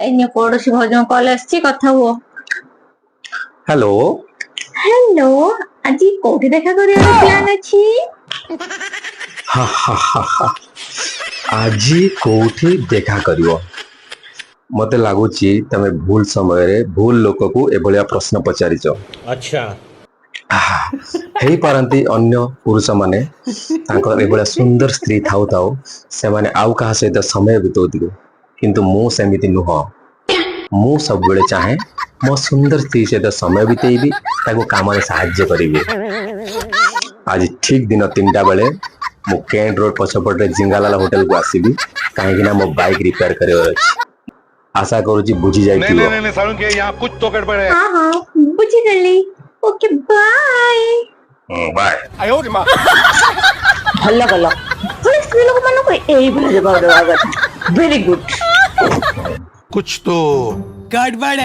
ଏଇ ନିଅ, ପଡୋଶୀ ଭାଉଜଙ୍କ କଲ୍ ଆସିଛି, କଥା ହୁଅ। ହ୍ୟାଲୋ। ହ୍ୟାଲୋ, ଆଜି କୋଉଠି ଦେଖା କରିବାର ପ୍ଲାନ୍ ଅଛି? ହା ହା ହା ହା। ଆଜି କୋଉଠି ଦେଖା କରିବ? ମତେ ଲାଗୁଛି ତମେ ଭୁଲ ସମୟରେ ଭୁଲ ଲୋକକୁ ଏଭଳିଆ ପ୍ରଶ୍ନ ପଚାରିଛ। ଆହା, ହେଇପାରନ୍ତି ଅନ୍ୟ ପୁରୁଷମାନେ ତାଙ୍କର ଏଭଳିଆ ସୁନ୍ଦର ସ୍ତ୍ରୀ ଥାଉ ଥାଉ ସେମାନେ ଆଉ କାହା ସହିତ ସମୟ ବିତଉଥିବେ, କିନ୍ତୁ ମୁଁ ସେମିତି ନୁହଁ। ମୁଁ ସବୁବେଳେ ଚାହେଁ ମୋ ସୁନ୍ଦର ସ୍ତ୍ରୀ ସହିତ ସମୟ ବିତେଇବି, ତାକୁ କାମରେ ସାହାଯ୍ୟ କରିବି। ଆଜି ଠିକ ଦିନ 3ଟା ବେଳେ ମୁଁ କେଣ୍ଟ ରୋଡ ପଛପଟରେ ଜିଙ୍ଗାଲାଲା ହୋଟେଲକୁ ଆସିବି, କାହିଁକି ନା ମୋ ବାଇକ୍ ରିପେୟାର କରିବାର ଅଛି। ଆଶା କରୁଛି ବୁଝି नहीं ଯାଇଥିବ। नहीं नहीं सारुण के, यहाँ कुछ तो गड़बड़ है। ହଁ, ବୁଝିଗଲି। Okay, bye. ବାय। ଭଲ କଲ। ଭଳି ସ୍ତ୍ରୀ ଲୋକମାନଙ୍କୁ ଏଇଭଳି ଜବାବ ଦେବା କଥା। Very good. कुछ तो गड़बड़ है।